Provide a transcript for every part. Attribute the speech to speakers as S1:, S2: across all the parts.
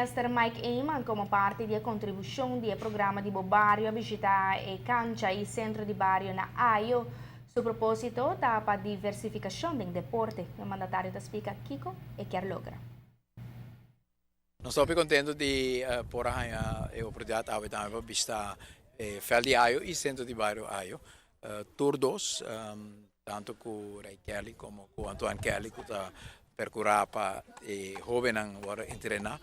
S1: Minister Mike Eman, como parti di e contribucion di e programa di BoBario, a bishita e cancha y centro di bario na Ayo. Su proposito ta pa diversificacion di deporte. E mandatario ta splica kico e kier logra.
S2: Nos ta contento di por a e oportunidad awe tambe pa bishita veld di Ayo y centro di bario Ayo. Tur dos, tanto cu Ray Kelly como cu Antoine Kelly, cu ta percura pa e hobennan entrena.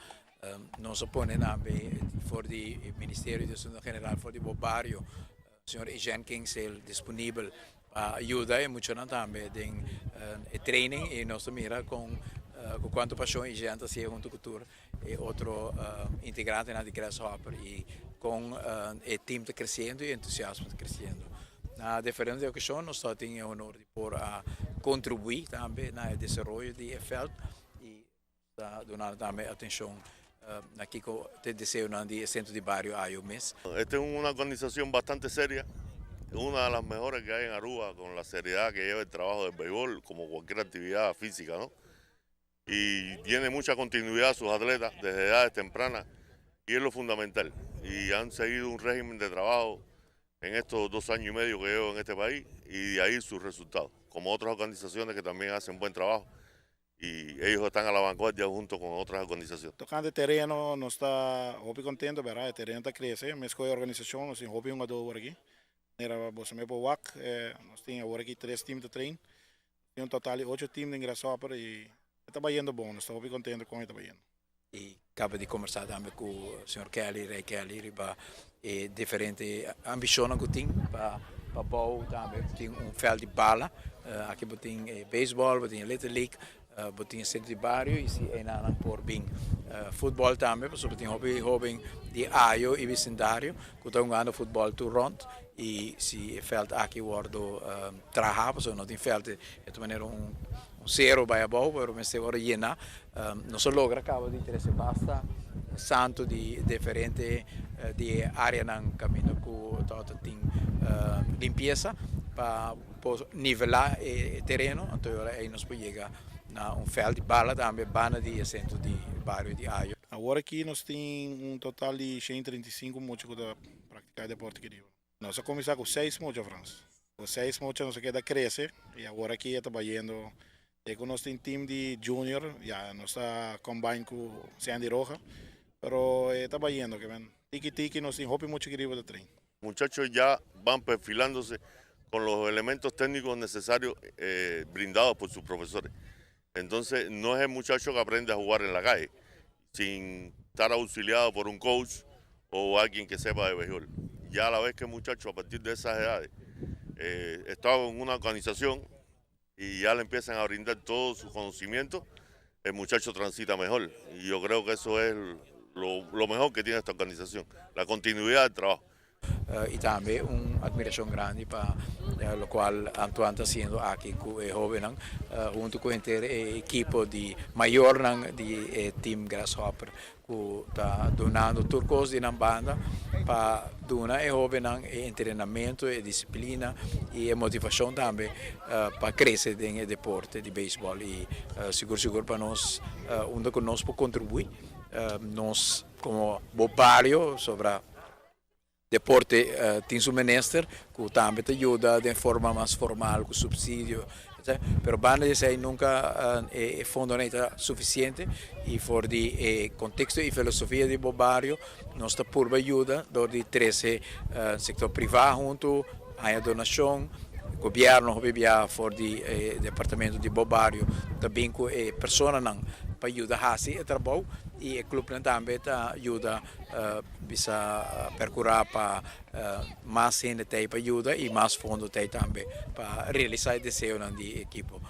S2: Nos a pone tambe for di Ministerio di Asunto General, for di BoBario, señor Eugene Kingsale disponibel pa yuda e muchanan tambe den training y nos mira cu cuanto pasion Eugene ta haci hunto cu tur e otro integrantenan di Grasshopper y cu e team ta creciendo y entusiasmo ta creciendo. Na diferente ocasion nos tin e honor di por a contribui tambe na desaroyo di veld y ta duna tambe atencion na kico ta e deseo di centro di bario Ayo mes.
S3: Esta es una organización bastante seria, una de las mejores que hay en Aruba, con la seriedad que lleva el trabajo del béisbol, como cualquier actividad física, ¿no? Y tiene mucha continuidad sus atletas desde edades tempranas y es lo fundamental. Y han seguido un régimen de trabajo en estos 2 años y medio que llevo en este país y de ahí sus resultados, como otras organizaciones que también hacen buen trabajo y ellos están a la vanguardia junto con otras organizaciones.
S4: Tocante tereno, nos ta hopi contento, berdad? E tereno ta crece, mes cu e organisacion, nos tin hopi hungado awor aki. Era bo mes por wak, nos tin awor aki tres team ta train. Tin un total di ocho team den Grasshopper y ta bayendo bon, nos ta hopi contento con e ta bayendo.
S2: Y caba di combersa tambe cu señor Kelly, Ray Kelly, riba e diferente ambicion cu tin pa bouw tambe, tin un veld di bala, aki tin baseball, tin Little League, tin centro di bario y si nan por bin futbol tambe, pasobra tin hopi hoben di Ayo y vecindario cu ta hungando futbol tur rond y si e veld aki wordo traha, pasobra no tin veld, e manera un cero bay abou, pero mester wordo yena. Nos a logra caba di trece basta santo di diferente di areanan caminda cu tin limpiesa pa nivela e tereno, anto ey nos por yega na un veld di bala tambe banda di centro di bario di Ayo.
S4: Awor aki nos tin un total di 135 mucha cu ta practica deporte aki. Nos a cuminsa cu seis mucha, Frans. Cu seis mucha nos a keda crece y awor aki ta bayendo. Y cu nos tin team di junior, ya nos ta combine cu Sandy Roja, pero ta bayendo kiermen. Tiki tiki nos tin hopi mucha aki ta train.
S3: Muchachos ya van perfilándose con los elementos técnicos necesarios brindados por sus profesores. Entonces no es el muchacho que aprende a jugar en la calle, sin estar auxiliado por un coach o alguien que sepa de béisbol. Ya a la vez que el muchacho a partir de esas edades está en una organización y ya le empiezan a brindar todo su conocimiento, el muchacho transita mejor. Y yo creo que eso es lo mejor que tiene esta organización, la continuidad del trabajo.
S2: Y tambe un admiracion grandi pa loke Antoine ta haciendo aki cu e hobennan, hunto cu e ekipo di mayornan di Team Grasshopper, cu ta dunando tur cos di nan banda pa duna e hobennan e entrenamento, e disciplina y e motivacion tambe pa crece den deporte di baseball y sigur sigur pa nos, unda cu nos por contribui, nos como BoBario sobre deporte tin su minister, cu tambe ta yuda di forma mas formal, cu subsidio. Pero banda di esey nunca e fondo no ta suficiente y for di e contexto y filosofia di BoBario, nos ta purba yuda door di trece sector priva hunto, haya donacion, gobierno bibia for di departamento di BoBario, tambe cu e personanan pa yuda haci e trabou y e club tambe ta yuda bisa percura pa mas hende pa yuda y mas fondo tambe pa realisa e deseo di ekipo.